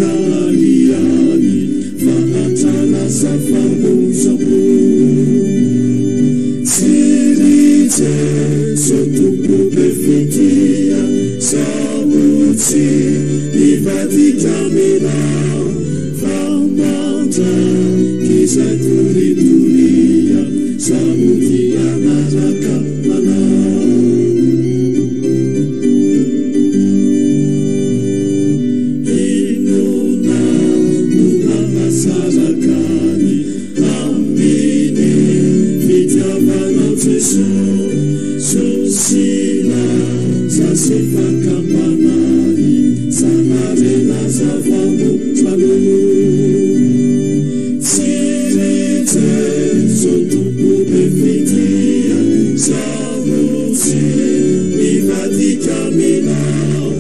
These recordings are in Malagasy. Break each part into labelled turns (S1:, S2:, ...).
S1: Mijaly ahy, fahantrana sa famoizam-po. Tsy ry Jeso Tompo be fitia, zaho tsy hivadika aminao, fa mandrakizay toritoria, zaho dia hanaraka anao. Inona no nahasaraka ny amin'ny fitiavanao Jesoa? Sosina sa sy fakam-panahy sa harena zava-motalo? Tsy ry Jesoa Tompo be fitia, zaho tsy mivadika aminao.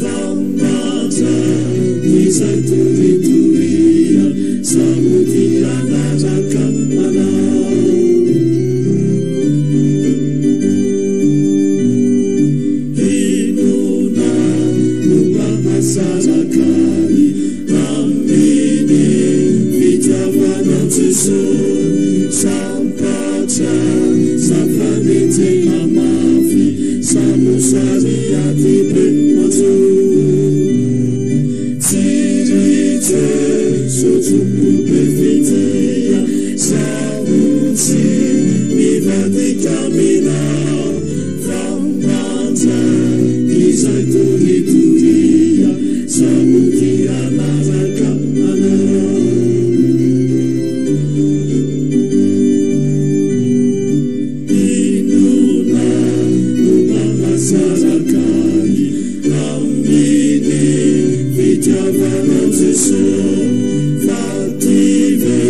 S1: Fa mandrakizay toritoria, zaho dia hanaraka anao. Inona no mahasaraka ahy amin'ny fitiavanao Jesoa? Sampatra sa fanenjehana mafy sa mosary ady be manjo? Tsy ry Jesoa Tompo be fitia, zaho tsy mivadika aminao, fa mandrakizay toritoria, zaho dia hanaraka anao. Inona no mahasaraka ahy amin'ny fitiavanao Jesoa? Fa ty ve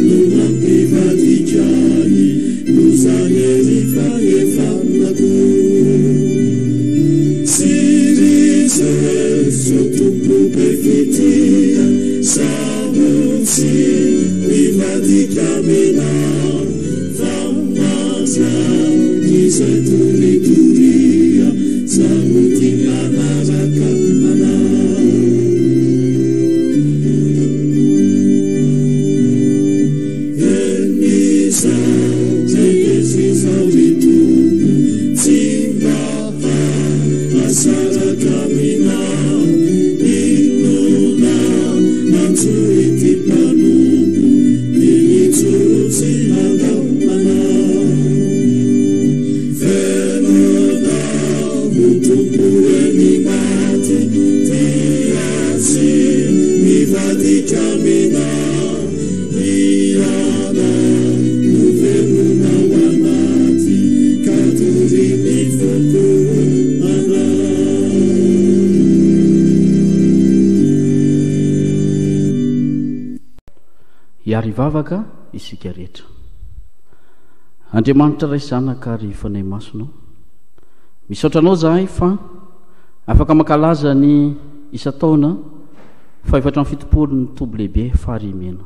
S1: no mampivadika ahy loza hery fahefanako? Tsy ry Jesoa Tompo be fitia, zaho tsy mivadika aminao. Fa mandrakizay toritoria, zaho tia hanaraka anao. Eny izao rehetra izao ry Tompo, tsy mba hahasaraka aminao. Inona manjo ity mpanompo? Ny hijoro tsy handao anao. Velona ho Tompo eny maty, dia tsy mivadika aminao. Ianao no velona ao anaty, ka dory ny foko anao.
S2: Hiary hivavaka isika rehetra. Andriamanitra Ray Zanaka ary Fanahy Masina ô, misaotra Anao zahay fa afaka mankalaza ny isan-taona faha-74 ny Toby Lehibe Farihimena.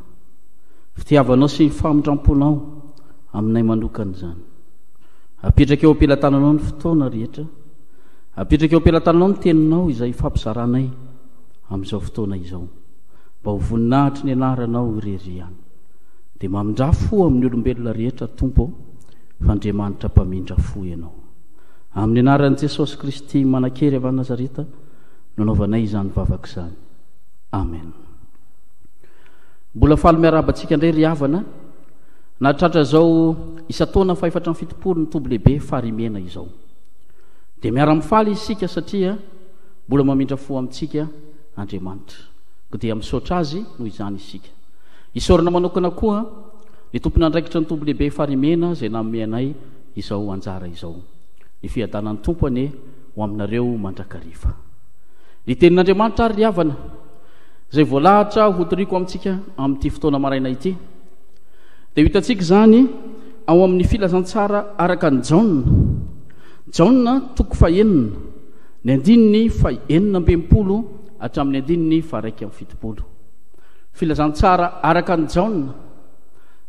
S2: Fitiavanao sy ny famindram-ponao aminay manokana izany. Apetraka eo am-pelatananao ny fotoana rehetra. Apetraka eo am-pelatananao ny teninao izay ifampizaranay amin'izao fotoana izao. Mba ho voninahitry ny anaranao irery ihany. Dia mamindrà fo amin'ny olombelona rehetra Tompo ô, fa Andriamanitra mpamindra fo Ianao. Amin'ny anaran'i Jesosy Kristy manan-kery avy any Nazareta no anaovanay izany vavaka izany. Amen. Mbola faly miarahaba antsika indray ry havana. Nahatratra izao isan-taona fahefatra amby 70 ny toby lehibe Farimena izao. Dia miara-mifaly isika satria mbola mamindra fo amintsika Andriamanitra. Koa dia misaotra Azy noho izany isika. Isaorana manokana koa ny tompon'andraikitra ny Tompo Lehibe Farimena izay nanome anay izao anjara izao. Ny fiadanan'ny Tompo anie ho aminareo mandrakariva. Ny tenin'Andriamanitra ary ry havana izay voalahatra hotoriko amintsika amin'ity fotoana maraina ity dia ho hitantsika izany ao amin'ny filazantsara araka an'i Jaona. Jaona toko fahenina Ny andininy faha-66 hatramin'ny andininy faha-71. Filazantsara araka an'i Jaona,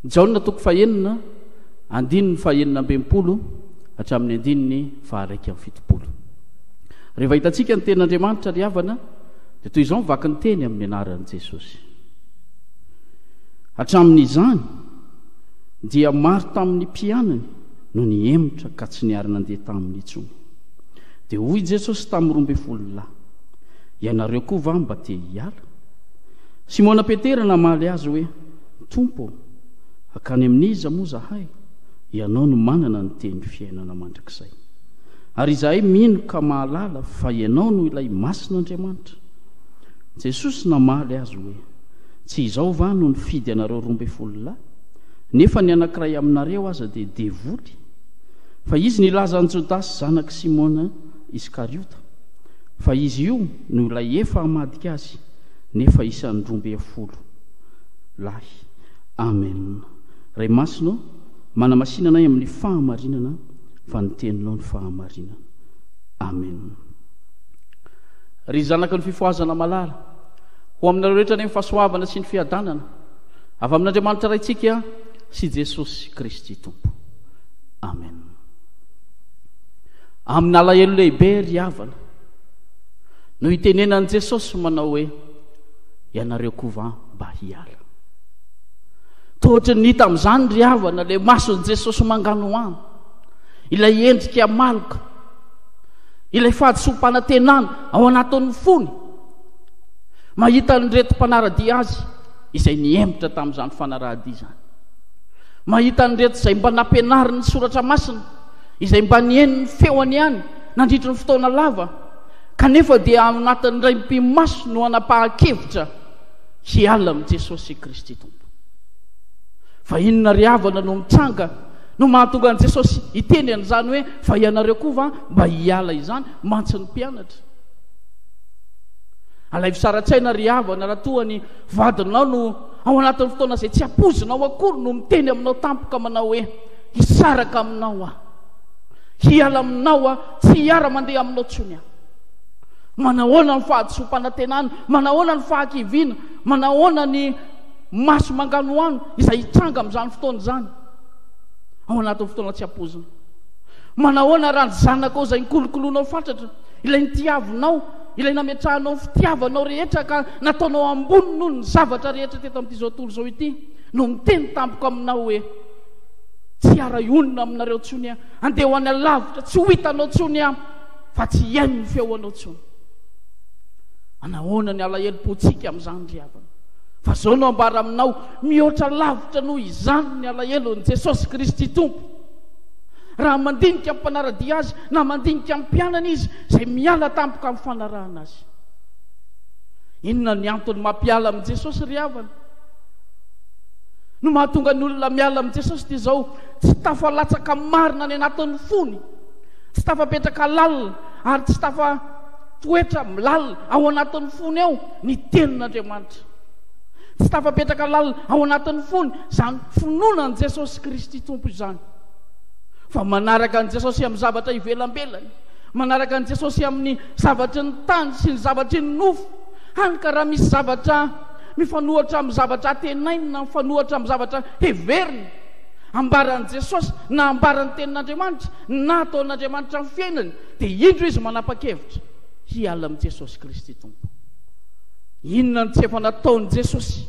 S2: Jaona toko fahenina, andininy faha-66 hatramin'ny andininy faha-71. Rehefa hitantsika ny tenin'Andriamanitra ry havana, Dia toy izao ny vaky ny teny amin'ny anaran'i Jesosy. Hatramin'izany dia maro tamin'ny mpianany no nihemotra ka tsy niara-nandeha taminy intsony. Dia hoy Jesosy tamin'ny 12 lahy, Ianareo koa va mba te hiala? Simona Petera namaly azy hoe, Tompo ô, hankany amin'iza moa izahay? Ianao no manana ny teny fiainana mandrakizay. Ary izahay mino ka mahalala fa Ianao no ilay Masin'Andriamanitra. Jesosy namaly azy hoe, Tsy izao va no nifidy anareo 12 lahy? Nefa ny anankiray aminareo aza dia devoly. Fa izy nilaza an'i Jodasy zanak'i Simona Iskariota, fa izy io no ilay efa hamadika azy, nefa isan'ny 12 lahy. Amen. Ray Masina ô, manamasina anay amin'ny fahamarinana, fa ny Teninao no fahamarinana. Amen. Ry zanaky ny fifohazana malala, ho aminareo rehetra anie ny fahasoavana sy ny fiadanana avy amin'Andriamanitra Raintsika sy Jesosy Kristy Tompo. Amen. Amin'alahelo lehibe ry havana no itenenan'i Jesosy manao hoe ianareo koa va mba hiala. Toa ohatran'ny hita amin'izany ry havana ilay mason'i Jesosy manganohano, ilay endrika maloka, ilay fahadisoam-panantenana ao anatin'ny fony. Mahita an'ireto mpanara-dia azy izay nihemotra tamin'izany fanaraha-dia izany. Mahita an'ireto izay mba nampianariny ny soratra masina, izay mba nihaino ny feony ihany nandritry ny fotoana lava, kanefa dia ao anatin'ny iray mipi-maso no hanapahan-kevitra hiala amin'i Jesosy Kristy Tompo. Fa inona ry havana no mitranga no mahatonga an'i Jesosy hiteny an'izany hoe fa ianareo koa va mba hiala izany mantsy ny mpianatra? Alaivo sara-tsaina ry havana raha toa ny vadinao no ao anatin'ny fotoana izay tsy ampoizinao akory no miteny aminao tampoka manao hoe hisaraka aminao aho, hiala aminao aho, tsy hiara-mandeha aminao intsony aho. Manahoana ny fahadisoam-panantenana, manahoana ny fahakiviana, manahoana ny maso manganohano izay hitranga amin'izany fotoana izany, ao anatin'ny fotoana tsy ampoizina. Manahoana raha ny zanakao izay nikolokoloanao fatratra, ilay nitiavinao, ilay nametrahanao ny fitiavanao rehetra ka nataonao ambony noho ny zavatra rehetra teto amin'ity izao tontolo izao ity, no miteny tampoka aminao hoe, Tsy hiara-hionona aminareo intsony aho, andeha ho any alavitra, tsy ho hitanao intsony aho. Fa tsy hihaino ny feonao intsony. Manahoana ny alahelom-pontsika amin'izany ry havana? Fa izao no ambara aminao, mihoatra lavitra noho izany ny alahelon'i Jesosy Kristy Tompo. Raha mandinika ny mpanara-dia Azy na mandinika ny mpianany Izy, izay miala tampoka amin'ny fanarahana Azy. Inona ny antony mampiala amin'i Jesosy ry havana? No mahatonga ny olona miala amin'i Jesosy dia izao, tsy tafalatsaka marina any anatin'ny fony. Tsy tafapetraka lalina ary tsy tafatoetra lalina ao anatin'ny fony ao ny tenin'Andriamanitra. Tsy tafapetraka lalina ao anatin'ny fony izany finoana an'i Jesosy Kristy Tompo izany. Fa manaraka an'i Jesosy amin'ny zavatra ivelambelany, manaraka an'i Jesosy amin'ny zavatry ny tany sy ny zavatry ny nofo, hany ka raha misy zavatra mifanohatra amin'ny zavatra antenainy na mifanohatra amin'ny zavatra heveriny, ambaran'i Jesosy na ambaran'ny Tenin'Andriamanitra na ataon'Andriamanitra amin'ny fiainany, dia indro izy manapa-kevitra hiala amin'i Jesosy Kristy Tompo. Inona no tsy efa nataon'i Jesosy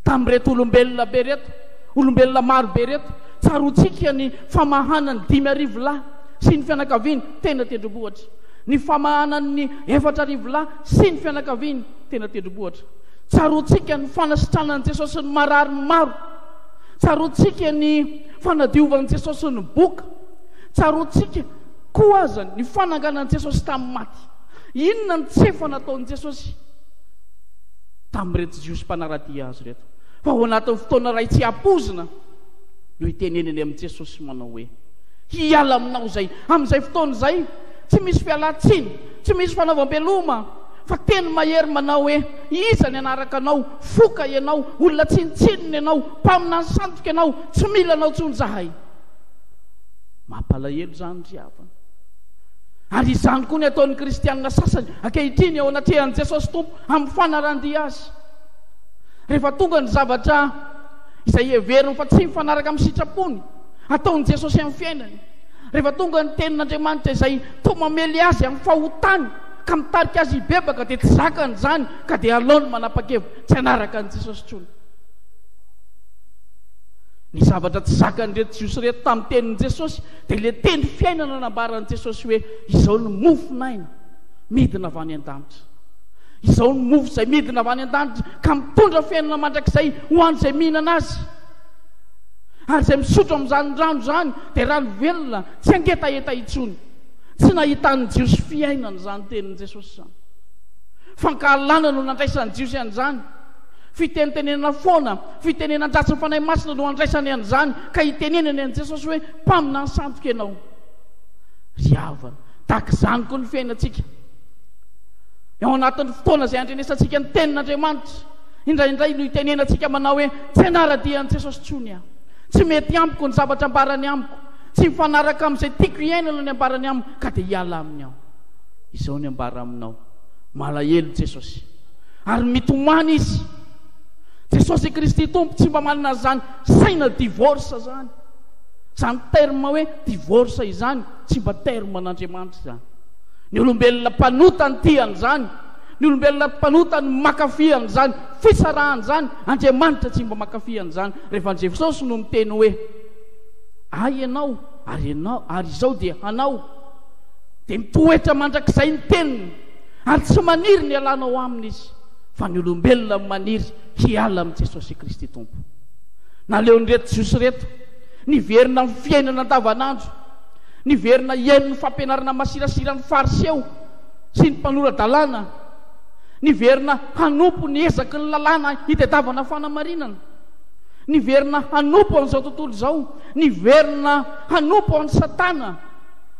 S2: tamin'ireto olombelona be ireto, olombelona maro be ireto? Tsaroantsika ny famahana ny 5000 lahy sy ny fianakaviany teny an-tendrombohitra, ny famahana ny 4000 lahy sy ny fianakaviany teny an-tendrombohitra. Tsaroantsika ny fanasitranan'i Jesosy ny marary maro. Tsaroantsika ny fanadiovan'i Jesosy ny boka. Tsaroantsika koa aza ny fananganan'i Jesosy tamin'ny maty. Inona no tsy efa nataon'i Jesosy tamin'ireto Jiosy mpanara-dia azy ireto? Fa ao anatin'ny fotoana iray tsy ampoizina no itenenany amin'i Jesosy manao hoe, Hiala aminao izay. Amin'izay fotoana izay, tsy misy fialan-tsiny, tsy misy fanaovam-beloma. Fa teny mahery manao hoe, Iza ny hanaraka anao? Foka ianao, olona tsinontsinona ianao, mpaminany sandoka ianao, tsy mila anao intsony izahay. Mampalahelo izany ry havana. Ary izany koa ny ataon'ny kristianina sasany ankehitriny eo anatrehan'i Jesosy Tompo amin'ny fanaran-dia azy. Rehefa tonga ny zavatra izay heveriny fa tsy mifanaraka amin'ny sitrapony, ataon'i Jesosy amin'ny fiainany. Rehefa tonga ny tenin'Andriamanitra izay toa mamely azy amin'ny fahotany, ka mitarika azy hibebaka dia tsy zakany izany ka dia aleony manapa-kevitra tsy hanaraka an'i Jesosy intsony. Ny zavatra tsy zakan'ireto Jiosy ireto tamin'ny tenin'i Jesosy dia ilay teny fiainana nambaran'i Jesosy hoe izao ny mofon'aina midina avy any an-danitra. Izao ny mofo izay midina avy any an-danitra ka mitondra fiainana mandrakizay ho an'izay mihinana azy. Ary izay misotro amin'izany rano izany dia rano velona tsy hangetaheta intsony. Tsy nahitan'ny Jiosy fiainana izany tenin'i Jesosy izany. Fankahalana no nandraisan'ny Jiosy an'izany. Fitenitenenana foana, fitenenan-dratsy ny Fanahy Masina no andraisany an'izany ka itenenany an'i Jesosy hoe mpaminany sandoka ianao. Ry havana, tahaka izany koa ny fiainantsika. Ao anatin'ny fotoana izay andrenesantsika ny tenin'Andriamanitra, indraindray no itenenantsika manao hoe tsy hanara-dia an'i Jesosy intsony aho. Tsy mety amiko ny zavatra ambarany amiko. Tsy mifanaraka amin'izay tiako hiainana ny ambarany amiko ka dia hiala aminy aho. Izao ny ambara aminao. Malahelo Jesosy. Ary mitomany Izy. Jesosy Kristy Tompo tsy mba manana an'izany saina divorce izany. Izany terme hoe divorce izany tsy mba terme an'Andriamanitra izany. Ny olombelona mpanota no tia an'izany. Ny olombelona mpanota no mankafy an'izany fisarahana izany. Andriamanitra tsy mba mankafy an'izany. Rehefa Jesosy no miteny hoe Ahy ianao ary ianao ary izao dia hanao dia mitoetra mandrakizay ny teniny ary tsy maniry ny hialanao aminy izy fa ny olombelona no maniry hiala amin'i Jesosy Kristy Tompo. Naleon'ireto Jiosy ireto niverina amin'ny fiainana andavanandro, niverina hihaino ny fampianarana masirasiran'ny Fariseo sy ny mpanora-dalàna, niverina hanompo ny ezaky ny lalàna hitadiavana fanamarinana, niverina hanompo an'izao tontolo izao, niverina hanompo an'i Satana,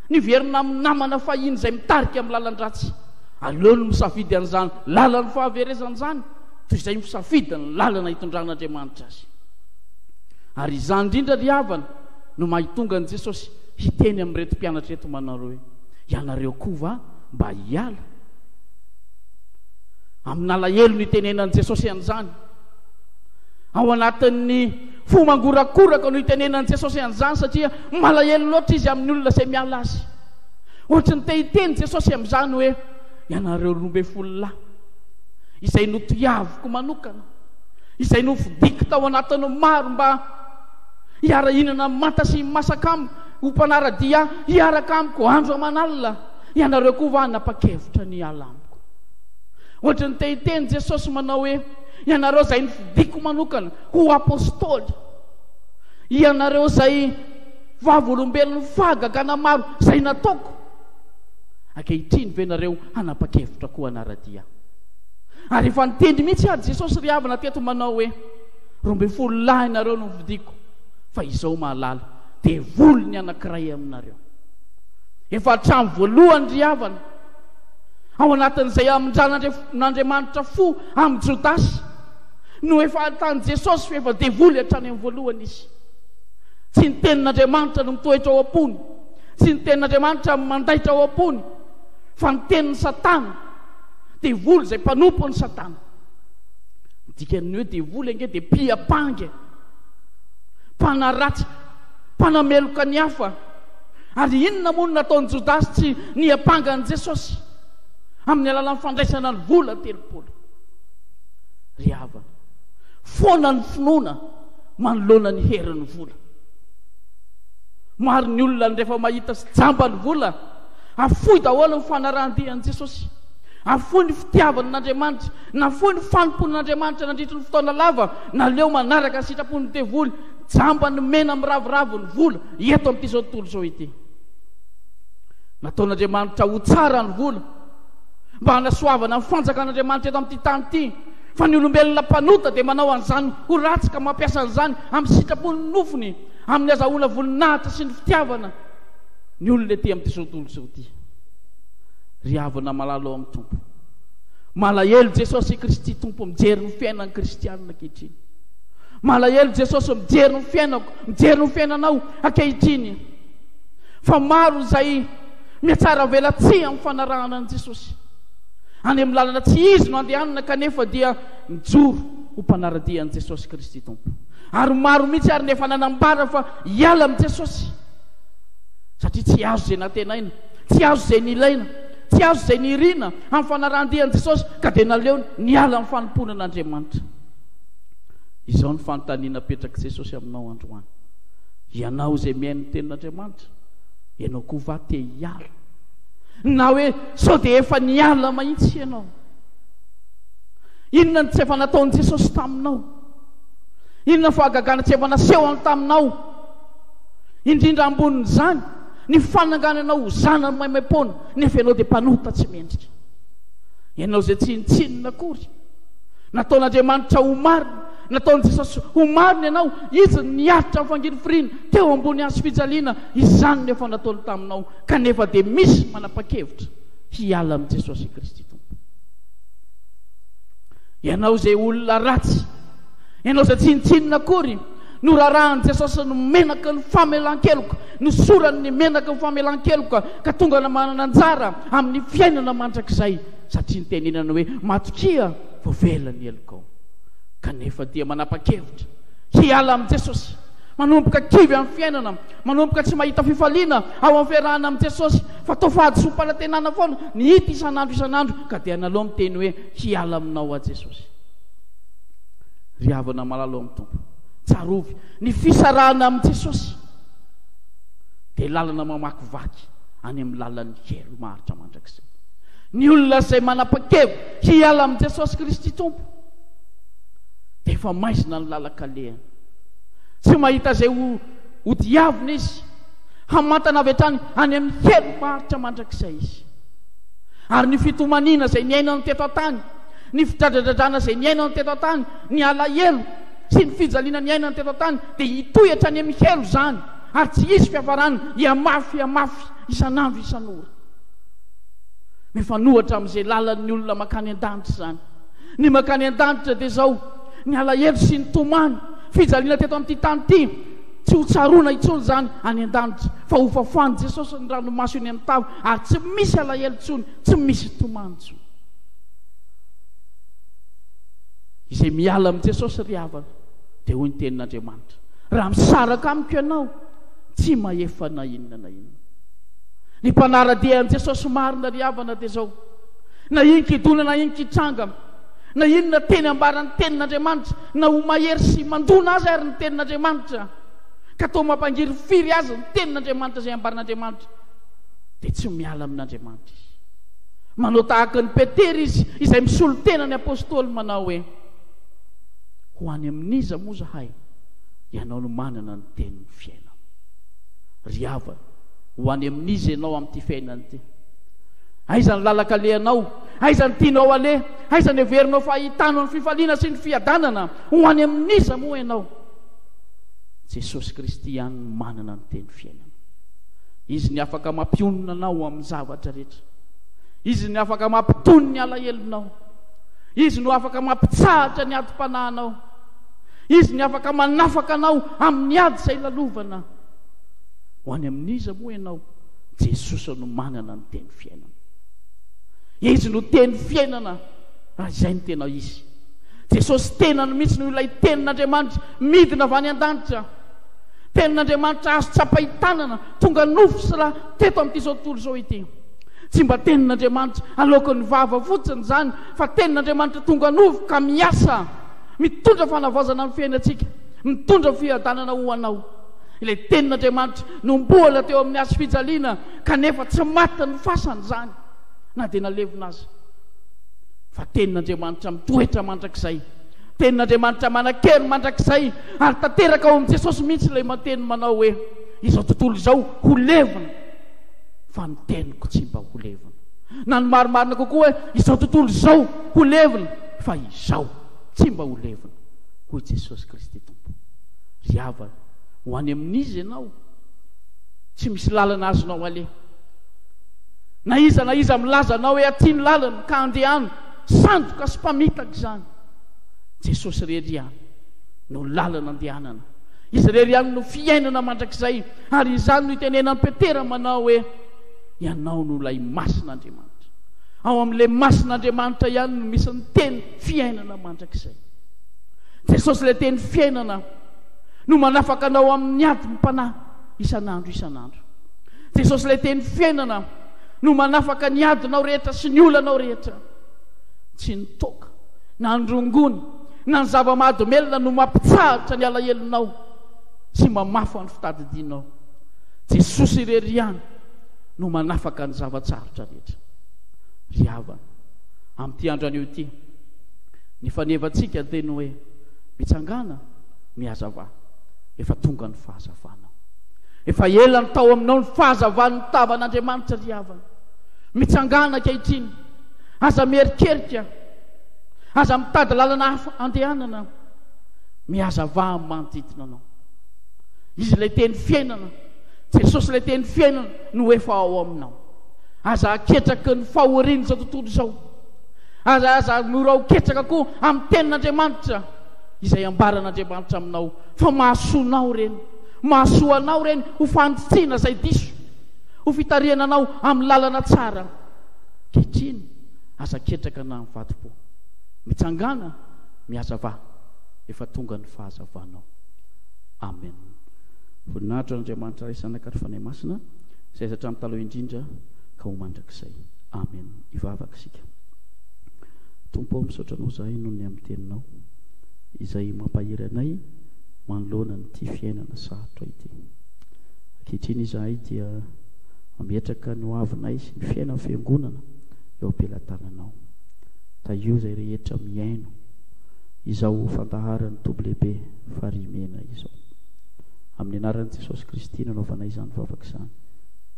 S2: niverina amin'ny namana fahiny izay mitarika amin'ny lalan-dratsy. Aleony misafidy an'izany lalan'ny fahaverezana izany toy izay misafidy ny lalana hitondran'Andriamanitra azy. Ary izany indrindra ry havana no mahitonga an'i Jesosy hiteny amin'ireto mpianatra ireto manao hoe, Ianareo koa va mba hiala? Amin'alahelo no itenenan'i Jesosy an'izany. Ao anatin'ny fo mangorakoraka no itenenan'i Jesosy an'izany satria malahelo loatra izy amin'ny olona izay miala azy. Ohatry ny te hiteny Jesosy amin'izany hoe, Ianareo 12 lahy, izay notiaviko manokana, izay nofidiko tao anatin'ny maro mba hiara-hihinana manta sy masaka amiko, ho mpanara-dia ahy, hiaraka amiko andro aman'alina, ianareo koa va hanapa-kevitra ny hiala amiko? Ohatry ny te hiteny Jesosy manao hoe, Ianareo izay nofidiko manokana ho apostoly, ianareo izay vavolombelon'ny fahagagana maro izay nataoko, ankehitriny ve nareo hanapa-kevitra koa hanara-dia ahy? Ary efa niteny mihitsy ary Jesosy ry havana teto manao hoe, 12 lahy nareo no nofidiko, fa izao mahalala, devoly ny anankiray aminareo. Efa hatramin'ny voalohany ry havana, ao anatin'izay hamindran'Andriamanitra fo amin'i Jodasy, no efa ahitan'i Jesosy fa efa devoly hatrany amin'ny voalohany izy. Tsy ny tenin'Andriamanitra no mitoetra ao am-pony, tsy ny tenin'Andriamanitra no mandaitra ao am-pony, fa ny tenin'i Satana, devoly izay mpanompon'i Satana. Ny dikan'ny hoe devoly ange dia mpiampanga, mpanaratsy, mpanameloka ny hafa. Ary inona moa no nataon'i Jodasy tsy niampanga an'i Jesosy amin'ny alalan'ny fandraisana ny vola 30? Ry havana, foana ny finoana manoloana ny herin'ny vola. Maro ny olona rehefa mahita sy jamba ny vola, afoy daholo ny fanarahan-dia an'i Jesosy. Afoy ny fitiavana an'Andriamanitra, nafoy ny fanompoana an'Andriamanitra nandritry ny fotoana lava, naleo manaraka ny sitrapon'ny devoly, jamba ny mena miraviravy ny vola eto amin'ity izao tontolo izao ity. Nataon'Andriamanitra ho tsara ny vola mba hanasoavana ny fanjakan'Andriamanitra eto amin'ity tany ity. Fa ny olombelona mpanota dia manao an'izany ho ratsy ka mampiasa an'izany amin'ny sitrapon'ny nofony, amin'ny azahoana voninahitra sy ny fitiavana ny olona ety amin'ity izao tontolo izao ity. Ry havana malala ao amin'ny Tompo, malahelo Jesosy Kristy Tompo mijery ny fiainan'ny kristianina ankehitriny. Malahelo Jesosy mijery ny fiainako, mijery ny fiainanao ankehitriny. Fa maro izay mihatsara velatsihy amin'ny fanarahana an'i Jesosy. Any amin'ny lalana tsy izy no andehanana kanefa dia mijoro ho mpanara-dia an'i Jesosy Kristy Tompo. Ary maro mihitsy ary ny efa nanambara fa hiala amin'i Jesosy satria tsy azo izay nantenaina, tsy azo izay nilaina. Tsy azo izay nirina amin'ny fanarahan-dia an'i Jesosy ka dia naleony niala amin'ny fanompoana an'Andriamanitra. Izao ny fanontaniana apetrak'i Jesosy aminao androany. Ianao izay mihaino ny tenin'Andriamanitra, ianao koa va te hiala? Na hoe sao dia efa niala mahitsy ianao? Inona no tsy efa nataon'i Jesosy taminao? Inona ny fahagagana tsy efa nasehony taminao? Indrindra ambonin'izany, ny fanangananao ho zanany maimaim-poana, nefa ianao dia mpanota tsy mendrika. Ianao izay tsinontsinona akory. Nataon'Andriamanitra ho marina, nataon'i Jesosy ho marina ianao, Izy no niaritra ny fangirifiriana teo ambony hazo fijaliana, izany no efa nataony taminao, kanefa dia misy manapa-kevitra hiala amin'i Jesosy Kristy Tompo. Ianao izay olona ratsy, ianao izay tsinontsinona akory, norarahan'i Jesosy ny menaky ny famelan-keloka, nosorany ny menaky ny famelan-keloka, ka tonga manana anjara amin'ny fiainana mandrakizay, satria nitenenana hoe, Matokia, voavela ny helokao. Kanefa dia manapa-kevitra hiala amin'i Jesosy, manomboka kivy amin'ny fiainana, manomboka tsy mahita fifaliana ao amin'ny fiarahana amin'i Jesosy, fa toa fahadisoam-panantenana foana ny hita isan'andro isan'andro, ka dia naleo miteny hoe, Hiala aminao aho Jesosy. Ry havana malala ao amin'ny Tompo, tsarovy, ny fisarahana amin'i Jesosy dia lalana mamakivaky any amin'ny lalan'ny helo maharitra mandrakizay. Ny olona izay manapa-kevitra hiala amin'i Jesosy Kristy Tompo dia efa maizina ny lalan-kalehany. Tsy mahita izay ho hodiavina izy. Hamantana avy hatrany any amin'ny helo maharitra mandrakizay izy. Ary ny fitomaniana izay niainany teto an-tany, ny fidradradradrana izay niainany teto an-tany, ny alahelo sy ny fijaliana niainany teto an-tany dia hitohy hatrany amin'ny helo izany, ary tsy hisy fiafarany, hihamafy hihamafy isan'andro isan'ora. Mifanohitra amin'izay lalan'ny olona mankany an-danitra izany. Ny mankany an-danitra dia izao, ny alahelo sy ny tomany, fijaliana teto amin'ity tany ity, tsy ho tsaroana intsony izany any an-danitra, fa hofafan'i Jesosy ny ranomaso eny amin'ny tava, ary tsy misy alahelo intsony, tsy misy tomany intsony. Izay miala amin'i Jesosy ry havana, dia hoy ny tenin'Andriamanitra, raha misaraka amiko ianao, tsy mahefa na inona na inona. Ny mpanara-dia an'i Jesosy marina ry havana dia izao, na inon-kidona na inon-kitranga, na inona teny ambaran'ny tenin'Andriamanitra, na ho mahery sy mandona azy ary ny tenin'Andriamanitra, ka toa mampangirifiry azy ny tenin'Andriamanitra izay ambaran'Andriamanitra, dia tsy miala amin'Andriamanitra izy. Manao tahaka an'i Petera izy, izay misolo tena ny apostoly manao hoe, Ho any amin'iza moa izahay? Ianao no manana ny tenin'ny fiainana. Ry havana, ho any amin'iza ianao amin'ity fiainana ity? Aiza ny lalan-kalehanao? Aiza ny tianao aleha? Aiza ny heverinao fa hahitanao ny fifaliana sy ny fiadanana? Ho any amin'iza moa ianao? Jesosy Kristy ihany no manana ny teny fiainana. Izy ny afaka mampionona anao amin'ny zavatra rehetra. Izy ny afaka mampitony ny alahelonao. Izy no afaka mampitsahatra ny adim-panahinao. Izy ny afaka manafaka anao amin'ny ady izay lalovana. Ho any amin'iza moa ianao? Jesosy no manana ny teny fiainana. Izy no teny fiainana raha izay no tena izy. Jesosy tenany mihitsy no ilay tenin'Andriamanitra midina avy any an-danitra. Tenin'Andriamanitra azo tsapain-tanana, tonga nofo sy ra teto amin'ity izao tontolo izao ity. Tsy mba tenin'Andriamanitra aloaky ny vava fotsiny izany, fa tenin'Andriamanitra tonga nofo ka miasa, mitondra fanavaozana amin'ny fiainantsika, mitondra fiadanana ho anao. Ilay tenin'Andriamanitra nombohana teo amin'ny hazo fijaliana kanefa tsy maty ny fasana izany na dia nalevina aza. Fa tenin'Andriamanitra mitoetra mandrakizay. Tenin'Andriamanitra manan-kery mandrakizay ary tanteraka ao amin'i Jesosy mihitsy ilay mateny manao hoe izao tontolo izao ho levona fa ny teniko tsy mba ho levona. Na ny marimarina kokoa hoe izao tontolo izao ho levona fa izao tsy mba ho levona hoy Jesosy Kristy Tompo. Ry havana, ho any amin'iza ianao? Tsy misy lalana azonao aleha. Na iza na iza milaza anao hoe aty ny lalana ka andehano, sandoka sy mpamitaka izany. Jesosy irery ihany no lalana andehanana. Izy irery ihany no fiainana mandrakizay, ary izany no itenenan'i Petera manao hoe, Ianao no ilay Masin'Andriamanitra. Ao amin'ilay Masin'Andriamanitra ihany no misy ny teny fiainana mandrakizay. Jesosy ilay teny fiainana no manafaka anao amin'ny adim-panahy isan'andro isan'andro. Jesosy ilay teny fiainana no manafaka ny adinao rehetra sy ny olanao rehetra. Tsy ny toaka, na ny rongony, na ny zava-mahadomelina no mampitsahatra ny alahelonao sy mamafa ny fitadidianao. Jesosy irery ihany no manafaka ny zava-tsarotra rehetra. Ry havana, amin'ity andro anio ity, ny fanevantsika dia ny hoe, mitsangàna, mihazavà, efa tonga ny fahazavanao. Efa ela ny tao aminao ny fahazavan'ny tavan'Andriamanitra ry havana. Mitsangàna ankehitriny. Aza mierikerika. Aza mitady lalana hafa andehanana. Mihazavà amin'ny manodidina anao. Izy ilay teny fiainana. Jesosy ilay teny fiainana no efa ao aminao. Aza aketraky ny fahorian'izao tontolo izao. Aza aza mora ho ketraka koa amin'ny tenin'Andriamanitra izay ambaran'Andriamanitra aminao fa mahasoa anao ireny. Mahasoa anao ireny ho fanitsiana izay diso, ho fitarihana anao amin'ny lalana tsara. Ankehitriny, aza ketraka na mivadi-po. Mitsangàna, mihazavà, efa tonga ny fahazavanao. Amen. Voninahitra ho an'Andriamanitra Ray, Zanaka ary Fanahy Masina, izay aiza hatramin'ny taloha indrindra ka ho mandrakizay. Amen. Hivavaka isika. Tompo ô, misaotra Anao izahay noho ny amin'ny Teninao, izay mampahery anay manoloana an'ity fiainana sarotra ity. Ankehitriny izahay dia mametraka ny hoavinay sy ny fiainan'ny Fiangonana eo am-pelatananao. Tahio izay rehetra mihaino izao fandaharan'ny Toby Lehibe Farihimena izao. Amin'ny anaran'i Jesosy Kristy no anaovanay izany vavaka izany.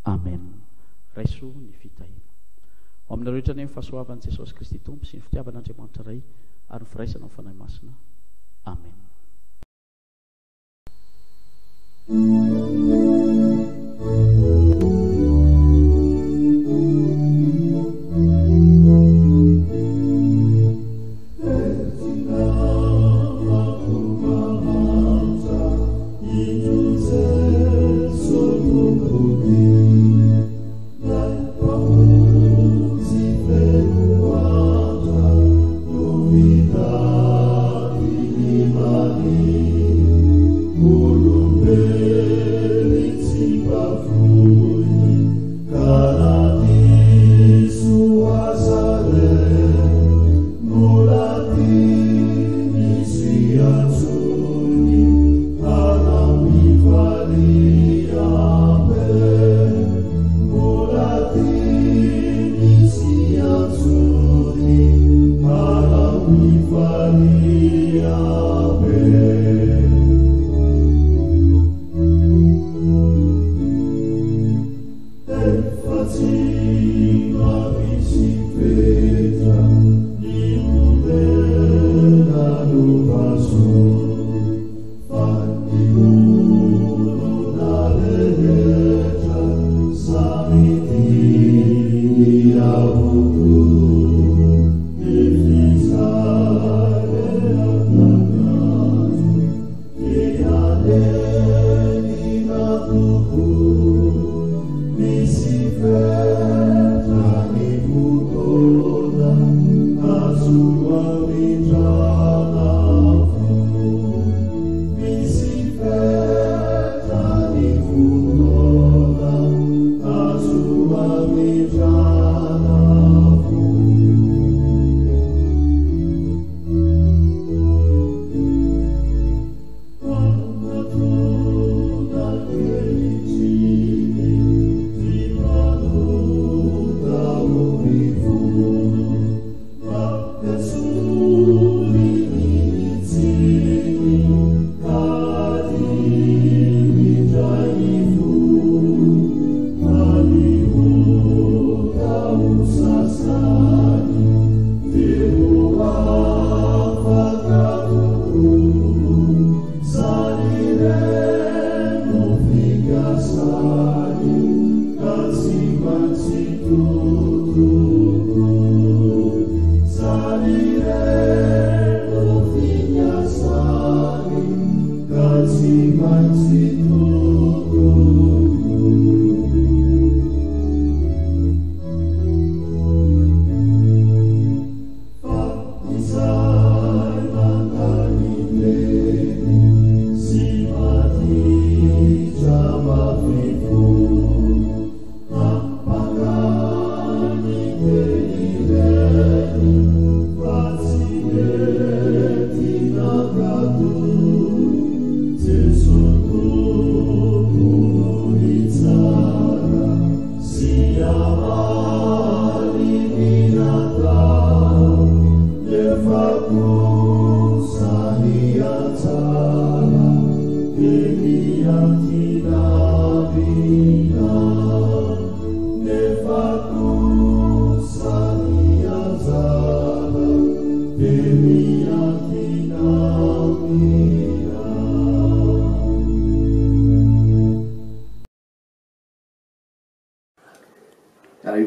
S2: Amen. Raiso ny fitahiana. Ho aminareo rehetra anie ny fahasoavan'i Jesosy Kristy Tompo sy ny fitiavan'Andriamanitra Ray ary ny firaisana amin'ny Fanahy Masina. Amen.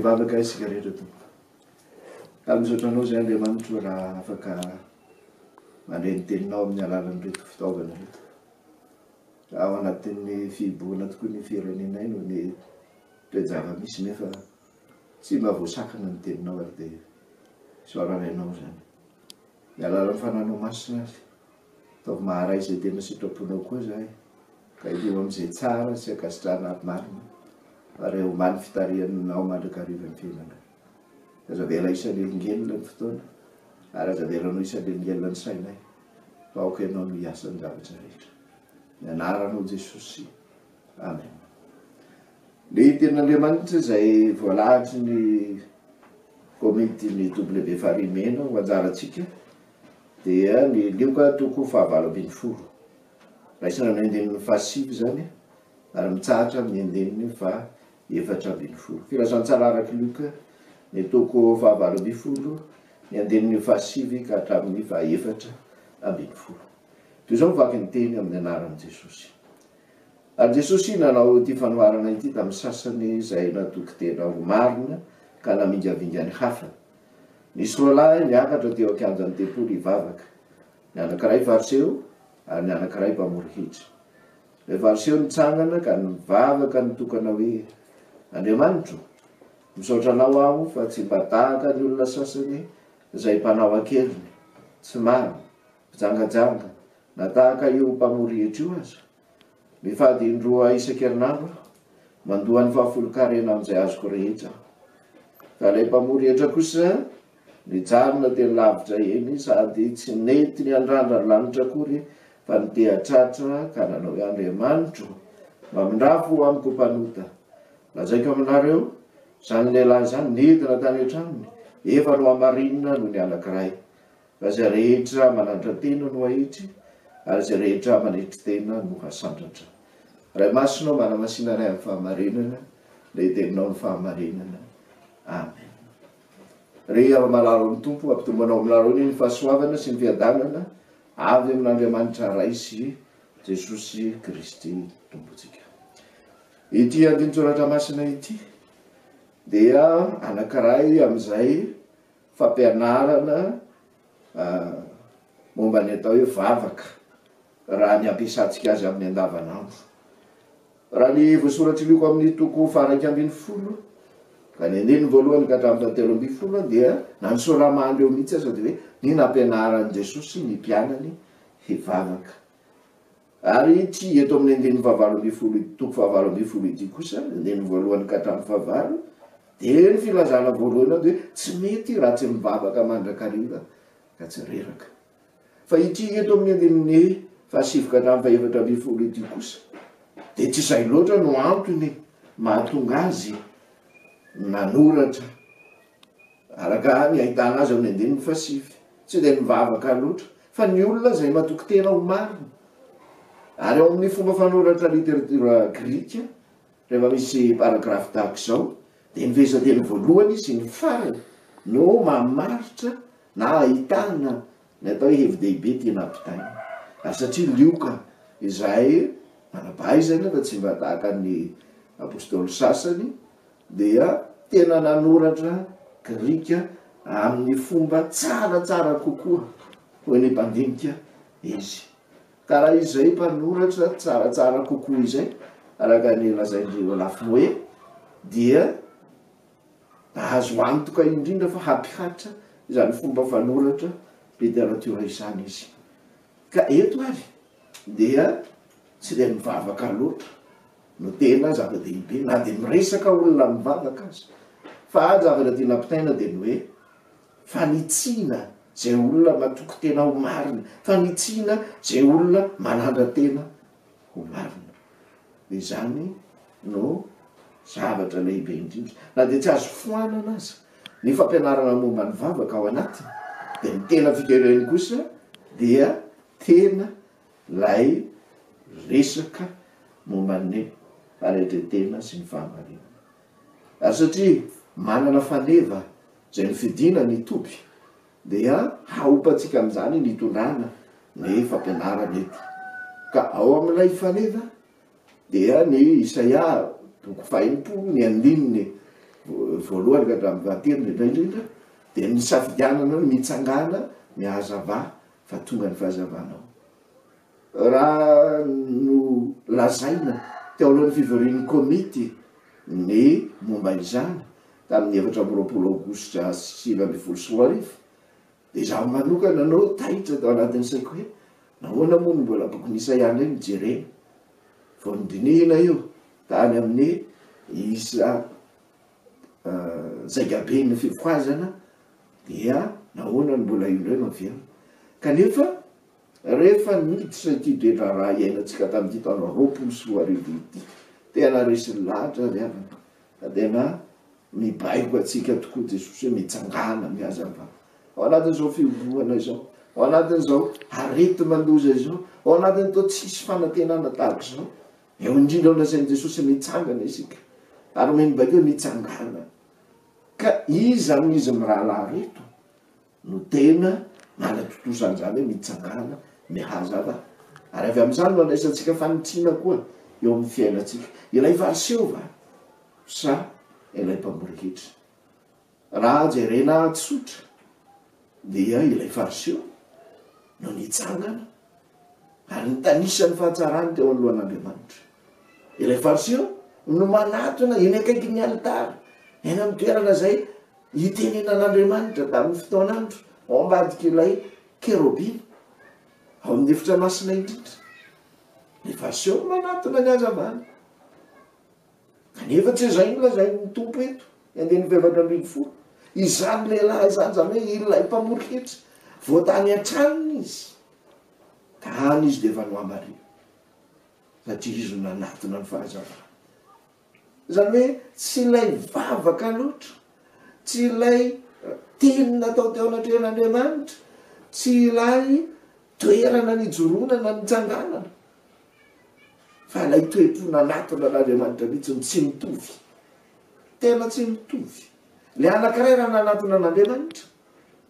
S3: hivavaka isika rehetra tompoko. Ary misaotra anao izay Andriamanitro raha afaka mandre ny teninao amin'ny alalan'ireto fitaovana ireto. Ao anatin'ny fihibohana tokoa ny firenenay noho ny toe-java-misy nefa tsy mba voasakana ny teninao ary dia isaorana ianao izany. Ny alalan'ny fananao masina ary ataovy maharay izay tena sitraponao koa izahay ka eo amin'izay tsara sy ankasitrahana ary marina ary eo ambany fitarihanao mandrakariva ny fiainanay. Aza avela hisanelingelina ny fotoana ary aza avelanao hisanelingelina ny sainay fa aoka ianao no hiasa ny zavatra rehetra. Ny anaranao Jesosy. Amen. Ny tenin'Andriamanitra izay voalahatry ny komitin'ny W Farimena ho anjarantsika dia ny Lioka toko fahavalo ambinifolo. Raisina amin'ny andininy fahasivy izany ary mitsahatra amin'ny andininy faha 14. Filazantsara araka i Lioka ny toko fahavalo ambinifolo ny andininy fahasivy ka hatramin'ny faha 14. Toy izao mivaky ny teny amin'ny anaran'i Jesosy. Ary Jesosy nanao ity fanoharana ity tamin'ny sasany izay natoky tena ho marina ka namingavinga ny hafa. Nisy roalahy niakatra teo an-kianjan'ny tempoly hivavaka, ny anankiray Fariseo ary ny anankiray mpamory hetra. Ilay Fariseo nitsangana ka nivavaka nitokana hoe, Andriamanitro, misaotra Anao aho fa tsy mba tahaka ny olona sasany izay mpanao an-keriny, tsy marina, mpijangajanga, na tahaka io mpamory hetra io aza. Mifady indroa isan-kerinandro aho, mandoa ny fahafolon-karena amin'izay azoko rehetra aho. Fa ilay mpamory hetra kosa nijanona teny lavitra eny sady tsy nety niandrandra ny lanitra akory fa niteha-tratra ka nanao hoe, Andriamanitro, mamindrafo ho amiko mpanota. Lazaiko aminareo, izany lehilahy izany nidina tany an-tranony, efa nohamarinina noho ny anankiray. Fa izay rehetra manandra-tena no hahitry, ary izay rehetra manetry tena no hasandratra. Ray Masina ô, manamasina anay amin'ny fahamarinana, ilay Teninao ny fahamarinana. Amen. Ry hava-malala ao amin'ny Tompo, ampitombo anao aminareo anie ny fahasoavana sy ny fiadanana avy amin'Andriamanitra Ray sy Jesosy Kristy Tompontsika. Ity andinin-tsoratra masina ity dia anankiray amin'izay fampianarana momba ny atao hoe vavaka raha ny ampiasantsika azy amin'ny andavanandro. Raha ny voasoratr'i Lioka amin'ny toko faha-11 ka ny andininy voalohany ka hatramin'ny fahatelo ambinifolo dia na ny soramandry eo mihitsy aza dia hoe ny nampianaran'i Jesosy ny mpianany hivavaka. Ary ity eto amin'ny andininy fahavalo ambinifolo, toko fahavalo ambinifolo ity kosa, andininy voalohany ka hatramin'ny fahavalo, dia ny filazana voalohany ao dia hoe tsy mety raha tsy mivavaka mandrakariva ka tsy reraka. Fa ity eto amin'ny andininy fahasivy ka hatramin'ny fahefatra ambinifolo ity kosa, dia tsy izay loatra no antony mahatonga azy nanoratra Araka ny ahitana azy ao amin'ny andininy fahasivy, tsy dia mivavaka loatra, fa ny olona izay matoky tena ho marina. Ary ao amin'ny fomba fanoratra literatiora grika, rehefa misy paragrafy tahaka izao, dia ny fehezanteny voalohany sy ny farany no mamaritra na ahitana ny atao hoe hevi-dehibe tiana hampitaina. Ary satria Lioka izay manam-pahaizana fa tsy mba tahaka ny apostoly sasany, dia tena nanoratra grika amin'ny fomba tsaratsara kokoa, hoy ny mpandinika, izy. Ka raha izay mpanoratra tsaratsara kokoa izay, araka ny lazain-dry Olaf Moe, dia azo antoka indrindra fa hampihatra izany fomba fanoratra literatiora izany izy. Ka eto ary dia tsy dia mivavaka loatra no tena zava-dehibe na dia miresaka olona mivavaka aza fa zavatra tiana ampitaina dia ny hoe fanitsiana zay olona matoky tena ho marina, fanitsiana zay olona manandra-tena ho marina. Dia izany no zavatra lehibe indrindra. Na dia tsy azo foanana aza ny fampianarana momba ny vavaka ao anatiny dia ny tena fikereny kosa dia tena Ilay resaka momba ny fanetre-tena sy ny fahamarinana. Ary satria manana faneva izay nofidina ny toby, dia haompantsika amin'izany ny hitondrana ny fampianarana eto. Ka ao amin'ilay faneva dia ny Isaia toko faha-60 ny andininy. voalohany ka hatramin'ny fahatelo indrindra indrindra dia ny nisafidianana hoe mitsangàna mihazavà fa tonga ny fahazavanao. Raha no lazaina teo alohan'ny fivorian'ny komity ny momba izany tamin'ny 24 aogositra 2019 dia izaho manokana no taitra tao anatin'ny saiko hoe nahoana moa no mbola bokin'i Isaia indray no jerena? Vao nodinihina io tany amin'ny isa zaikaben'ny fifohazana dia nahoana no mbola io indray no averina? Kanefa rehefa niditra ity toe-draharaha iainantsika tamin'ity taona 2020 ity, tena resy lahatra ry havana fa tena Mibaiko antsika tokoa Jesosy hoe mitsangàna, mihazavà. Ao anatin'izao fihobohana izao, ao anatin'izao areti-mandoza izao, ao anatin'ny toa tsisy fanantenana tahaka izao, eo indrindra no lazain'i Jesosy hoe mitsangana isika. Ary omeny baiko hoe mitsangàna. Ka iza amin'izy mirahalahy ireto no tena manatontosa an'izany hoe mitsangàna, mihazavà? Ary avy amin'izany no andraisantsika fanitsiana koa eo amin'ny fiainantsika. Ilay Fariseo va? Sa ilay mpamory hetra? Raha jerena tsotra dia ilay Fariseo no nitsangana ary nitanisa ny fahatsarany teo anoloan'Andriamanitra. Ilay Fariseo no manatona eny akaikin'ny alitara, eny amin'ny toerana izay itenenan'Andriamanitra tamin'ny fotoan'andro, ao ambadik'ilay kerobima, ao amin'ny efitra masina indrindra. Ilay Fariseo no manatona ny hazavana. Kanefa tsy izay no lazain'ny Tompo eto, ny andininy faha-14. Izany lehilahy izany, izany hoe ilay mpamory hetra, vao tany an-tranony izy, ka any izy dia efa nohamarina, satria izy no nanatona ny fahazavana. Izany hoe tsy ilay vavaka loatra, tsy ilay teny natao teo anatrehan'Andriamanitra, tsy ilay toerana nijoroana na nitsanganana, Fa ilay toe-po nanatona an'Andriamanitra mihitsy no tsy mitovy. Tena tsy mitovy. Ilay anankiray raha nanatona an'Andriamanitra,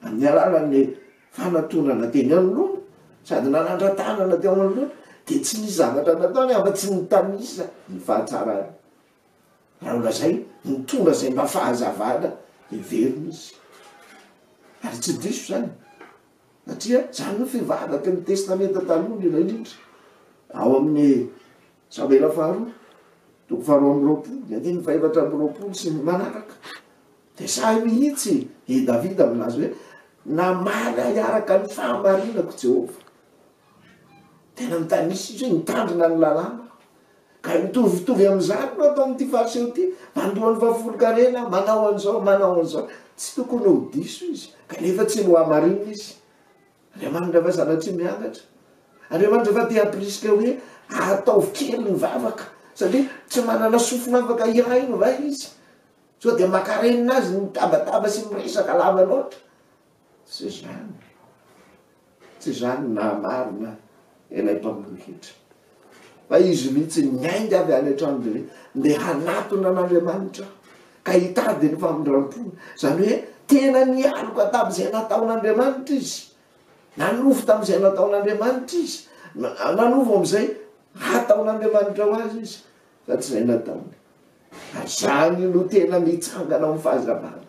S3: amin'ny alalan'ny fanatonana teny anoloana, sady nanandra-tanana teo anoloana, dia tsy nisy zavatra nataony afa-tsy nitanisa ny fahatsarany. Raha nolazainy, nitondra izay mba fahazavana heverina izy. Ary tsy diso izany. Satria izany no fivavaky ny Testamenta Taloha indrindra indrindra. Ao amin'ny Samoela faharoa, toko faharoa amby roapolo, ny andininy faha-24 sy ny manaraka, dia sahy mihitsy i Davida milaza hoe, Namaly ahy araka ny fahamarinako Jehovah. Tena mitanisa izy hoe nitandrina ny lalàna. Ka mitovitovy amin'izany no ataon'ity Fariseo ity, mandoa ny fahafolonkarena, manao an'izao, manao an'izao. Tsy tokony ho diso izy, kanefa tsy nohamarinina izy. Andriamanitra va sanatria miangatra? Andriamanitra va te hampirisika hoe ataovy kely ny vavaka, satria tsy manana sofina afaka hihaino va izy? Sao dia makarenina azy ny mitabataba sy miresaka lava loatra? Tsy izany. Tsy izany no nahamarina ilay mpamory hetra. Fa izy mihitsy niainga avy any an-trano dia hoe, ndeha hanatona an'Andriamanitra aho, ka hitady ny famindram-pony. Izany hoe tena nialoka tamin'izay nataon'Andriamanitra izy. Nanovo tamin'izay nataon'Andriamanitra izy. Nanovo amin'izay hataon'Andriamanitra ho azy izy, fa tsy izay nataony. Ary izany no tena mitsangana ao amin'ny fahazavana.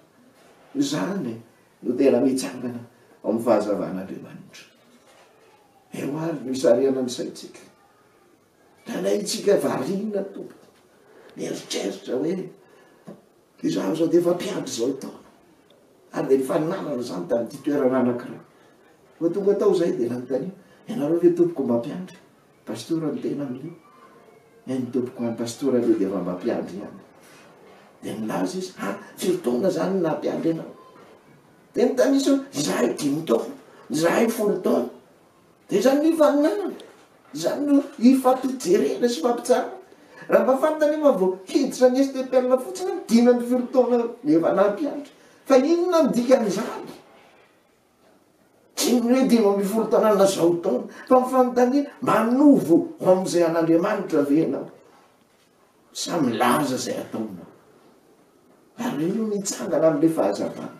S3: Izany no tena mitsangana ao amin'ny fahazavan'Andriamanitra. Eo ary no isarihana ny saintsika. Nalaintsika variana tompoko, mieritreritra hoe izaho izao dia efa mpiandry izao taona. Ary dia nifaninanana izany tamin'ity toerana anankiray. Vao tonga tao izahay dia nanontaniana, ianareo ve tompoko mba mpiandry? Pastora ny tena amin'io. Eny tompoko any pastora aloha dia efa mba mpiandry ihany. Dia nilaza izy, ha, firy taona izany no naha mpiandry anao? Dia nitanisa hoe, izahay dimy taona, izahay folo taona. Dia izany no ifaninanana, izany no ifampijerena sy ifampitsarana. Raha mba fantany fa vao hiditra ny STPL fotsiny aho, 15 taona efa naha mpiandry. Fa inona no dikan'izany? Tsy ny hoe 15 taona na zao taona, fa ny fanontaniana, manovo ho amin'izay an'Andriamanitra ve ianao? Sa milaza izay ataonao? Ary io no mitsangana amin'ilay fahazavana.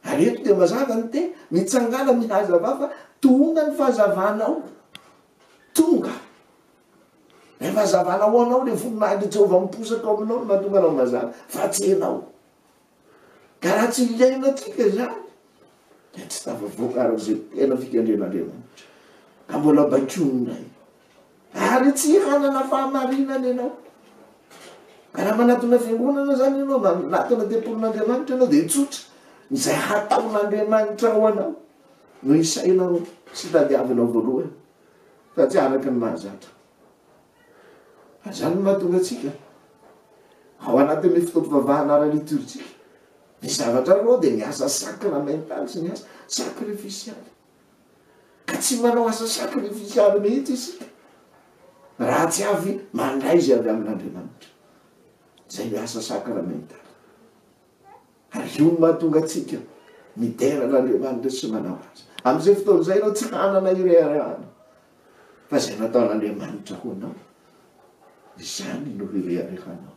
S3: Ary eto dia mazava ny teny, mitsangana mihazava fa tonga ny fahazavanao. Tonga. Ilay fahazavana ho anao, ilay voninahitr'i Jehovah miposaka ao aminao no mahatonga anao mazava, fa tsy ianao. Ka raha tsy iainantsika izany, dia tsy tafavoaka araka izay tena fikendren'Andriamanitra, ka mbola baikoinay. Ary tsy hanana fahamarinana ianao. Ka raha manatona fiangonana izany ianao, manatona tempolin'Andriamanitra ianao, dia tsotra, izay hataon'Andriamanitra ho anao no isainao sy tadiavinao voalohany, fa tsy araka ny mahazatra. Ary izany no mahatonga antsika ao anatin'ny fotoam-pivavahana ara-litorjika. Ny zavatra roa dia ny asa sakramentaly sy ny asa sakrifisialy. Ka tsy manao asa sakrifisialy mihitsy isika raha tsy avy mandray izay avy amin'Andriamanitra. Izay ny asa sakramentaly. Ary io no mahatonga antsika midera an'Andriamanitra sy manao azy. Amin'izay fotoana izay ianao tsy hanana ireharehana fa izay nataon'Andriamanitra ho anao, izany no hireharehanao.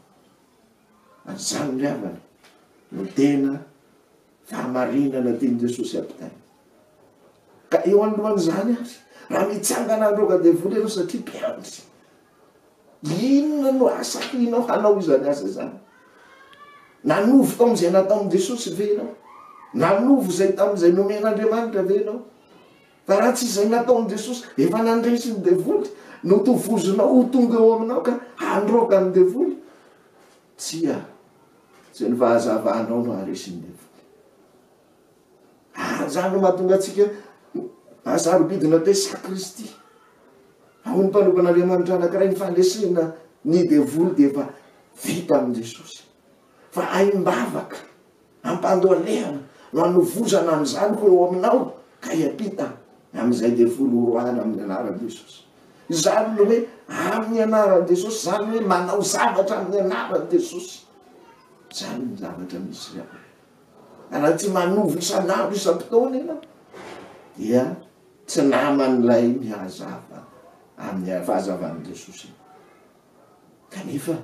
S3: Ary izany ry havana no tena fahamarinana tian'i Jesosy ampitaina. Ka eo anoloan'izany ary, raha mitsangana handroaka devoly ianao satria mpiandry, Inona no asahinao hanao izany asa izany? Nanovo tamin'izay nataon'i Jesosy ve ianao? Nanovo izay tamin'izay nomen'Andriamanitra ve ianao? Fa raha tsy izay nataon'i Jesosy, efa nandresy ny devoly, no tovozinao ho tonga eo aminao ka handroaka ny devoly? Tsia, tsy ny fahazavanao no haharesy ny devoly. Ary izany no mahatonga antsika hahasarobidy ny atao hoe sakristia. Ao ny mpanompon'Andriamanitra anankiray ny fandresena ny devoly dia efa vita amin'i Jesosy. Fa aim-bavaka, ampandohalehana no anovozana an'izany ho eo aminao ka hiampita amin'izay devoly horoahana amin'ny anaran'i Jesosy. Izany no hoe amin'ny anaran'i Jesosy, izany no hoe manao zavatra amin'ny anaran'i Jesosy. Izany ny zavatra misy ry havana. Raha tsy manovo isan'andro isam-potoana ianao dia tsy naman'ilay mihazava amin'ny fahazavan'i Jesosy ianao. Kanefa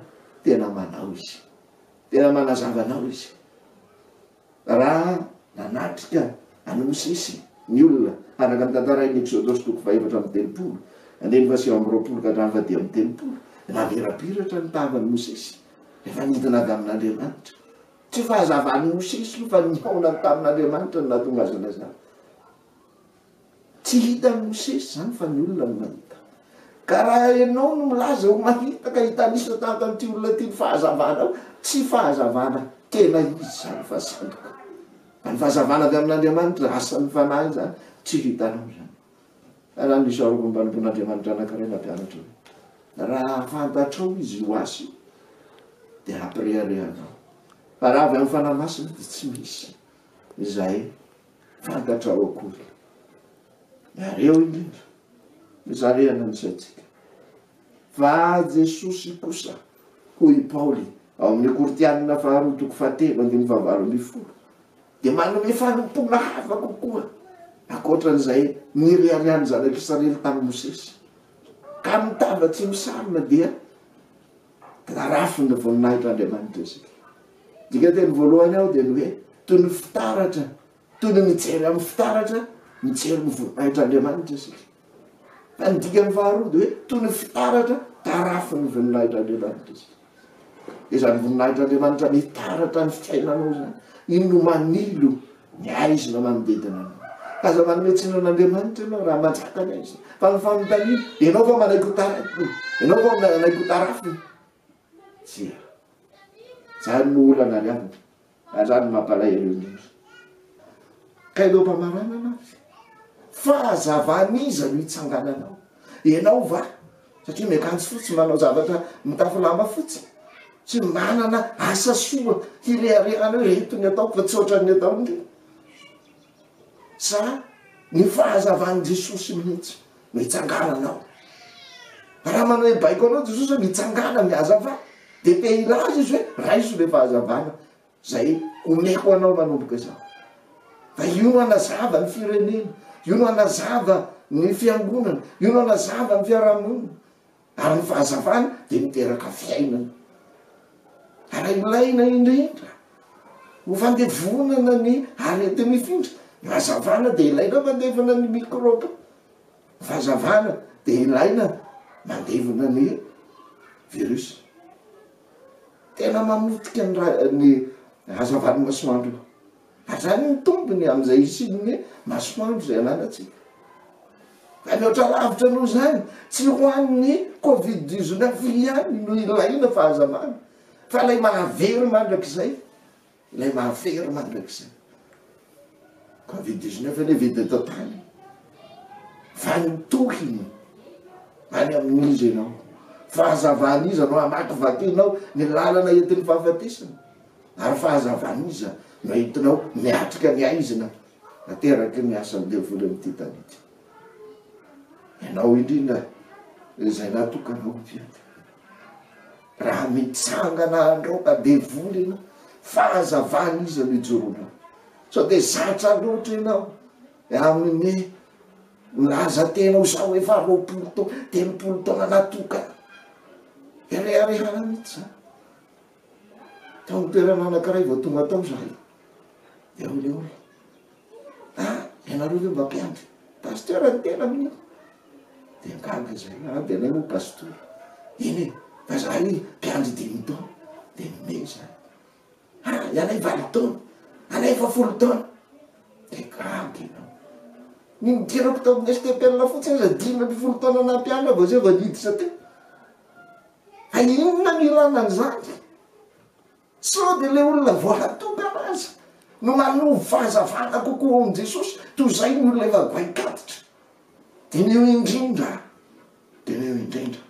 S3: tena manao izy. Tena manazava anao izy. Raha nanatrika an'i Mosesy ny olona araka ny tantarain'ny Eksodosy toko fahefatra amby 30, andininy faha-29 ka hatramin'ny faha-35, namirapiratra ny tavan'i Mosesy rehefa nidina avy amin'Andriamanitra. Tsy fahazavan'i Mosesy io fa nihaonany tamin'Andriamanitra no nahatonga azy nazava. Tsy hitan'i Mosesy izany fa ny olona no mahita. Ka raha ianao no milaza ho mahita ka hitanisa tahaka an'ity olona ity ny fahazavanao, tsy fahazavana tena izy izany fa sandoka. Fa ny fahazavana avy amin'Andriamanitra, asan'ny Fanahy izany, tsy hitanao izany. Raha nisy mpanompon'Andriamanitra anankiray nampianatra hoe, raha fantatrao izy io asa io, dia hampirehareha anao. Fa raha avy amin'ny Fanahy Masina dia tsy misy izay fantatrao akory. Ary eo indrindra no zarihana ny saintsika. Fa Jesosy kosa, hoy i Paoly ao amin'ny Korintianina faharoa toko fahatelo andininy fahavalo ambin'ny folo, dia manome fanompoana hafa kokoa ankoatra an'izay nireharehan'ny zanak'Israely tamin'i Mosesy. Ka amin'ny tava tsy misarona dia tarafin'ny voninahitr'Andriamanitra isika. Dikanteny voalohany ao dia ny hoe toy ny fitaratra, toy ny mijery amin'ny fitaratra, mijery ny voninahitr'Andriamanitra isika. Fa ny dikany faharoa dia hoe toy ny fitaratra tarafin'ny voninahitr'Andriamanitra isika. Izany voninahitr'Andriamanitra mitaratra ny fiainanao izany, iny no manilo ny haizina manodidina anao. Aza manome tsiny an'Andriamanitra ianao raha manjaka ny haizina. Fa ny fanontaniana, ianao va manaiky ho tarafina? Ianao va manaiky ho tarafina? Tsia. Izany no olana ry havana. Ary izany no mampalahelo indrindra. Ka ireo mpamaranana ary, fahazavan'iza no hitsangananao? Ianao va? Satria miakanjo fotsy, manao zavatra mitafy lamba fotsy, tsy manana asa soa hireharehana hoe reto ny ataoko fa tsy ohatran'ny ataon'ireo. Sa ny fahazavan'i Jesosy mihitsy no hitsangananao? Raha manome baiko anao Jesosy hoe mitsangana mihazava, dia te hilaza izy hoe raiso ilay fahazavana Izay omeko anao manomboka izao. Fa io no hanazava ny firenena, io no hanazava ny fiangonana, io no hanazava ny fiarahamonina. Ary ny fahazavana dia miteraka fiainana. Ary ilaina indrindra ho fandevonana ny areti-mifindra. Ny fahazavana dia ilaina mandevona ny mikrôba. Ny fahazavana dia ilaina mandevona ny. Virus. Tena mamotika ny ra, ny hazavan'ny masoandro io. Ary zany ny tombony amin'izay hisian'ny masoandro izay ananantsika. Fa mihoatra lavitra noho izany, tsy ho an'ny covid 19 ihany no ilaina fahazavana, fa ilay mahavery mandrakizay. Ilay mahafery mandrakizay. Covid 19 anie vide totaly. Fa ny tohiny any amin'iza ianao? Fahazavan'iza no hamakivakinao ny lalana entin'ny fahafatesana? Ary fahazavan'iza no entinao miatrika ny aizina ateraky ny asan'ny devoly amin'ity tany ity? Ianao indrindra izay natokanao ho mpiady. Raha mitsangana handroaka devoly ianao, fahazavana iza no ijoroanao? Sao dia zatra loatra ianao amin'ny milaza tena ho zaho efa 20 taona, 30 taona natokana. Ireharehana mihitsy izany. Tao amin'ny toerana anankiray vao tonga tao izahay. Dia hoy ilay olona, ah, ianareo ve mba mpiandry? Pasteur ny tena amin'io. Dia gaga izahay, ah, dia anay moa pasteur. Eny e, fa izahay mpiandry dimy taona. Dia nimehy izahay. Ah, ianay valo taona, anay efa folo taona. Dia gaga ianao. Ny nidirako tao amin'ny STPL fotsiny aza 15 taona nampiandry aho vao izay vao niditra teo. Fa inona no ilana an'izany? Sao dia ilay olona voatokana aza no manovo fahazavana kokoa ao amin'i Jesosy toy izay ny olona efa goain-kaditra? Diniho indrindra, diniho indrindra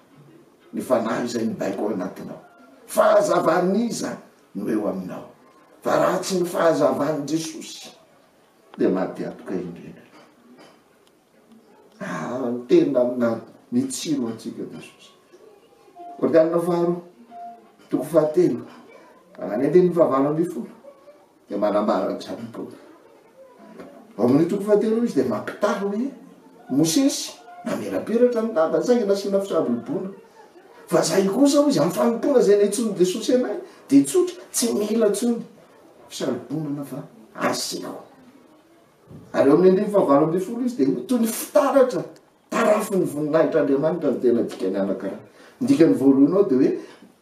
S3: ny fanahy izay mibaiko ao anatinao. Fahazavan'iza no eo aminao? Fa raha tsy ny fahazavan'i Jesosy dia maty antoka indrindra. Ah, tena na mitsilo antsika Jesosy. Korintianina faharoa, toko fahatelo, any andininy fahavalo ambin'ny folo, dia manambara an'izany Paoly. Ao amin'ny toko fahatelo izy dia mampitaha hoe Mosesy namirapiratra ny tavany saingy nasiana fisabolobona. Fa zahay kosa hoy izy amin'ny fanompoana izay niantsoan'i Jesosy anay dia tsotra, tsy mila intsony fisalobonana fa aseho. Ary eo amin'ny andininy fahavalo ambin'ny folo izy dia ho toy ny fitaratra tarafin'ny voninahitr'Andriamanitra ny tena dikany anankiray. Ny dikany voalohany ao dia hoe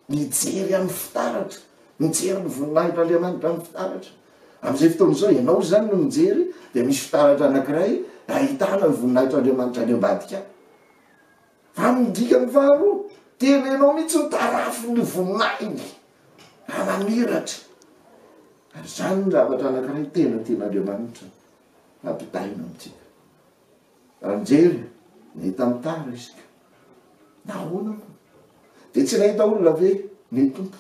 S3: mijery amin'ny fitaratra, mijery ny voninahitr'Andriamanitra amin'ny fitaratra. Amin'izay fotoana izao ianao izany no mijery dia misy fitaratra anankiray ahitana ny voninahitr'Andriamanitra any ambadika any. Fa amin'ny dikany faharoa, tena ianao mihitsy no tarafin'ny voninahiny raha mamiratra. Ary izany no zavatra anankiray tena tian'Andriamanitra hampitaina amintsika. Raha mijery ny tantara isika, nahoana moa? Dia tsy nahita olona ve ny Tompo?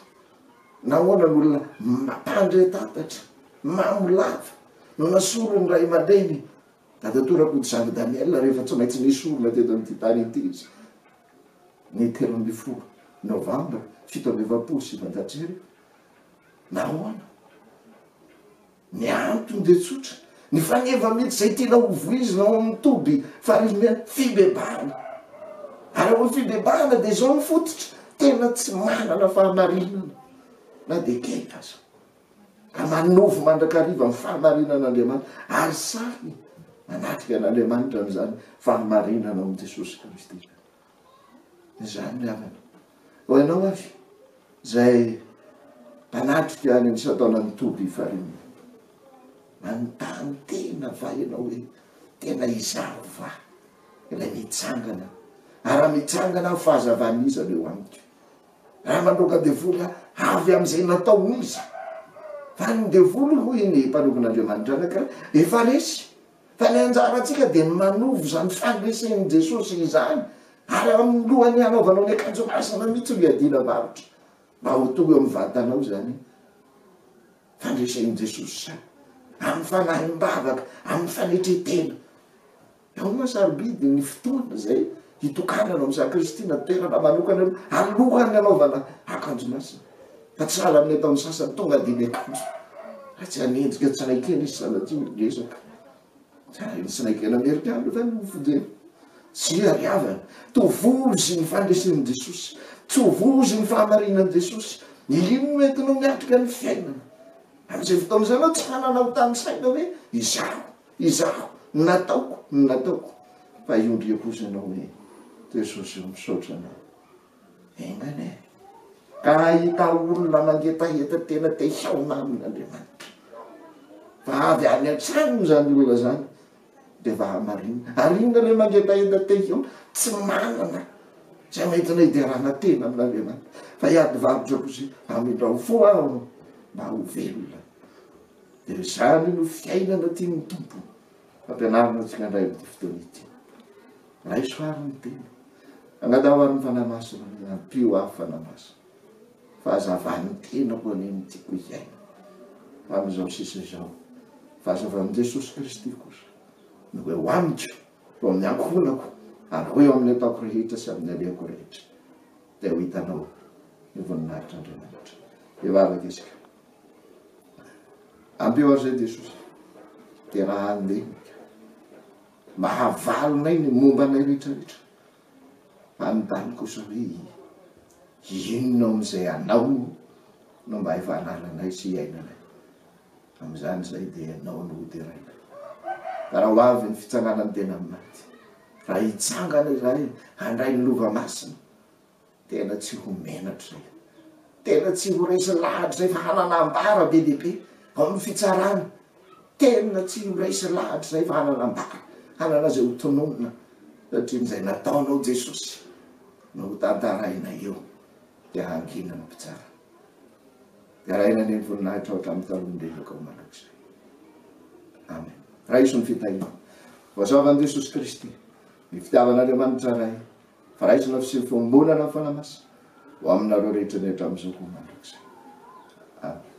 S3: Nahoana ny olona mampandre tatatra, mamo lava, no nasolo ny ray aman-dreny Dadatoa Rakotozandry Daniel rehefa tsy maintsy nesorina teto amin'ity tany ity izy ny 13 novambra 1947. Nahoana? Ny antony dia tsotra, ny faneva mihitsy izay tiana hovoizina ao amin'ny toby farimena, fibebahana. Ary ao amin'ny fibebahana dia izao ny fototra, tena tsy manana fahamarinana na dia kely aza. Ka manovo mandrakariva ny fahamarinan'Andriamanitra ary sahy manatrika an'Andriamanitra amin'izany fahamarinana ao amin'i Jesosy Kristy izany. Izany ry havana. Ho ianao avy izay mpanatrika any amin'ny isan-taonan'ny toby Ifarima. Manontany tena va ianao hoe tena izaho va ilay mitsangana? Ary raha mitsangana aho fahazavan'iza no eo amiko? Raha mandroaka devoly aho, avy amin'izay nataony izy. Fa ny devoly, hoy ny mpanompon'Andriamanitra anankiray, efa resy. Fa ny anjarantsika dia ny manovo izany fandresen'i Jesosy izany, ary amin'ny lohan'ny hanaovanao ny akanjo masina mihitsy no iadiana varotra, mba ho tonga eo amin'ny vatanao izany fandresen'i Jesosy izany, amin'ny fanahim-bavaka, amin'ny fanetren-tena. Ao moa sarobidy ny fotoana izay hitokanana ao amin'ny sakristia na toerana manokana aloha alohan'ny hanaovana akanjo masina. Fa tsy sahala amin'ny ataon'ny sasany tonga dia miakanjo. Raha tsy hanenjika tsy naikena izy sanatria ny resaka. Tsy naikena amerikana ve no fijery? Tsia ry havana, tovozy ny fandresen'i Jesosy, tovozy ny fahamarinan'i Jesosy. Iny no entinao miatrika ny fiainana. Amin'izay fotoana izay ianao tsy hanana ho tanisaina hoe izaho Izaho, ny nataoko, ny nataoko, fa hiondriha kosa ianao hoe, Jesosy ô, misaotra Anao. Enga anie. Ka hahita olona mangetaheta tena te hihaona aminy Andriamanitra. Fa avy any an-tranony izany olona izany dia efa hamarinina. Ary inona ilay mangetaheta te hihaona? Tsy manana izay hoentina hiderana tena amin'Andriamanitra. Fa hiady varotra kosa, hamindrao fo aho mba ho velona. Dia izany no fiainana tian'ny Tompo hampianarina antsika indray amin'ity fotoana ity. Raiso ary ny teny. Angataho ary ny Fanahy Masina hoe ampio aho Fanahy Masina. Fahazavan'ny tenako anie no tiako hiaina amin'izao sisa izao. Fahazavan'i Jesosy Kristy kosa no eo amiko, eo amin'ny ankohonako, ary ho eo amin'ny ataoko rehetra sy amin'ny alehako rehetra. Dia ho hitanao ny voninahitr'Andriamanitra. Hivavaka isika. Ampio ary izay Jesosy. Dia raha handinika. Mba havalinay ny momba anay rehetra rehetra. Anontany kosa hoe inona ao amin'izay anao no mba efa anananay sy iainanay. Amin'izany izay dia ianao no hoderainay. Ka raha ho avy ny fitsanganan'ny tena amin'ny maty, raha hitsangana izahay handray ny lova masina, Tena tsy ho menatra izay. Tena tsy ho resy lahatra izay fa hanana ambara be dia be ao amin'ny fitsarana. Tena tsy ho resy lahatra izay fa hanana ambara, hanana izay ho tononina satria izay nataonao Jesosy no ho tantaraina eo dia hangina ny mpitsara. Deraina anie ny voninahitrao hatramin'ny taloha indrindra ka ho mandrakizay. Amen. Raiso ny fitahiana. Voasavan'i Jesosy Kristy, ny fitiavan'Andriamanitra Ray, Firaisana sy fiombonana ny Fanahy Masina ho aminareo rehetra ny hatramin'izao koa mandrakizay. Amen.